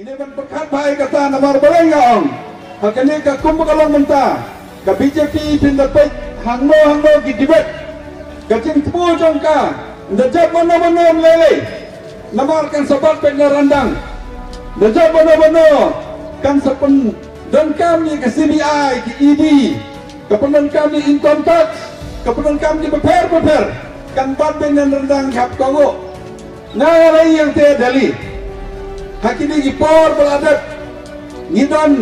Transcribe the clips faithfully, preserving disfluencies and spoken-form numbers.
Ine ban pyrkhat bha ïa kata namar balei nga ong. Ha kane ka kum ba ka long mynta, ka B J P phin da peit hangno hangno ki debate. Ka jingthmu jong ka, nda jop mano mano lei lei. Namar kan sa bat peit na ryndang. Nda jop mano mano, kan sa pyndonkam ïa ka C B I, ki E D. Ka pyndonkam ïa income tax, ka pyndonkam ïa bapher bapher. Kan bat peit na ryndang hap kohnguh. Nga nga la ïeng te Delhi. Ha kine ki por ba la dep, ngi don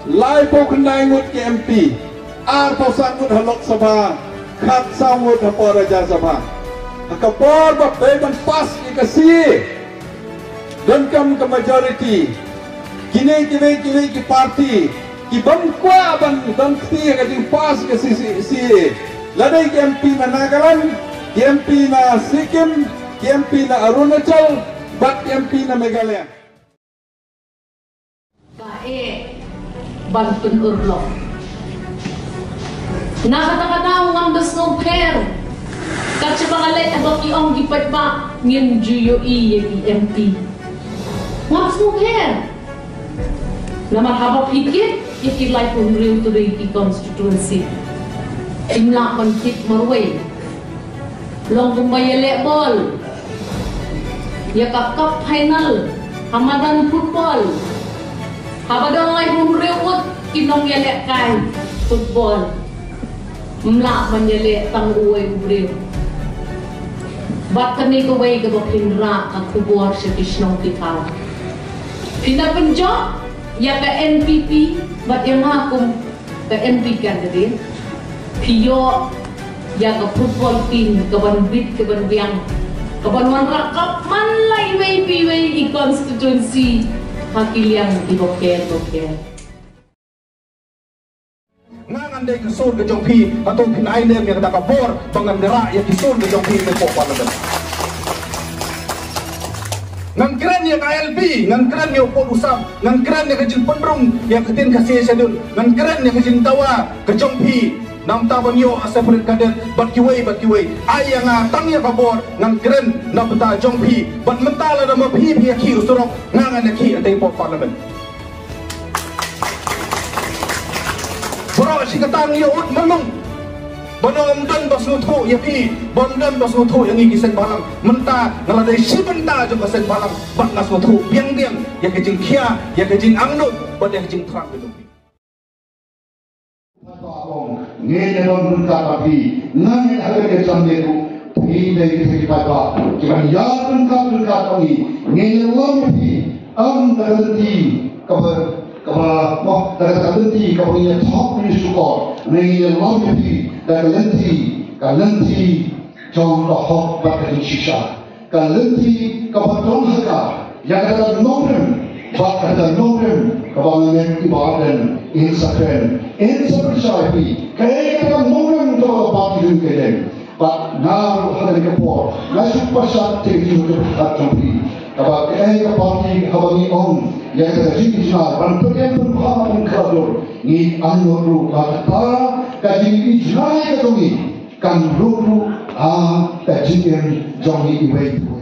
laiphew khyndai ngut ki M P, arphew san ngut ha Lok Sabha, khatsaw ngut hapoh Rajya Sabha. Ha ka por ba dei ban pass ïa ka C A A, donkam ka majority. Kine kiwei kiwei ki party ki bym kwah ban don kti ha ka jingpass ka C C, C A A. Lada ki M P na Nagaland, ki M P na Sikkim, ki M P na Arunachal, bad ki M P na Meghalaya. Ka eh ban pynurlong. Na kata ka daw ngam da sngewpher. Kat shaba nga leit haba ki ong ki paidbah ngin ju ïohi ïa ki M P. Ngam sngewpher. Namar haba phi kit ïa ki laiphew hynriew tylli ki constituency, phim lah ban kit marwei. Long kumba ïaleh bol ïa ka cup final ha madan football. Haba don laiphew hynriew ngut ki nongïalehkai football, ym lah ban ïaleh tang uwei u briew. Bad kane kawei kaba phin rah ka khubor sha ki shnong ki thaw. Phin da pynjop ïa ka N P P bad ïa nga kum ka M P candidate. Phi ïoh ïa ka football team kaban bit kaban biang, kaban wanrah cup man la iwei pa iwei i constituency ha ki liang kiba pher ba pher. Nga ngan dei ka sur ka jong phi, hato phin ai lem ïa kata ka bor ba ngan rah ïa ki sur ka jong phi hapoh Parliament? Ngan kren ïa ka I L P, ngan kren ïa u pud u sap, ngan kren ïa ka jingpynrung ïa ka ktien Khasi Schedule, ngan kren ïa ka jingdawa ka jong phi na bynta ban ïoh a separate cadet bad kiwei bad kiwei. Ai ïa nga tang ïa ka bor, ngan kren na bynta jong phi. Bad mynta lada ma phi phi ïakhih u surok, nga ngan ïakhih hangtei hapoh Parliament. Baroh shi katta ngi ïa ud mano ban ong ym don ba sngewthuh ïa phi, ba ym don ba sngewthuh ïa ngi ki seng bhalang. Mynta nga la dei shi bynta jong ka seng bhalang bad nga sngewthuh biang biang ïa ka jingkhia, ïa ka jingangnud bad ïa ka jingthrang ka jong phi. Ngi ïa don ryngkat bad phi, ngi ïa don ryngkat bad phi, ngi ïa don ryngkat bad phi, ngi ïa don ryngkat bad phi. Ym da ka lynti kaba, kaba, mo, da ka lynti kaba ngi ïa thok ngi shukor, ngi ïa lum ïa phi da ka lynti, ka lynti jong ka hok bad ka jingshisha. Ka lynti kaba don ha ka ïa kata ka nongrim bad kata ka nongrim kaba ngi ngeit i Bah Ardent in sa kren, in sa pynshai phi kaei kata ka nongrim kaba ka party ka ïeng. Bad nga ruh ha kane ka por nga shu pyrshah te ki ruh ka pyrkhat jong phi. Kaba kaei ka party haba ngi ong ïa kata ka jingijnai ban pyrkhat pynbha pynkhador, ngi angnud ruh ba kata ka jingijnai ka jong ngi kan ruh ruh ha ka jingim jong ngi iwei pa iwei.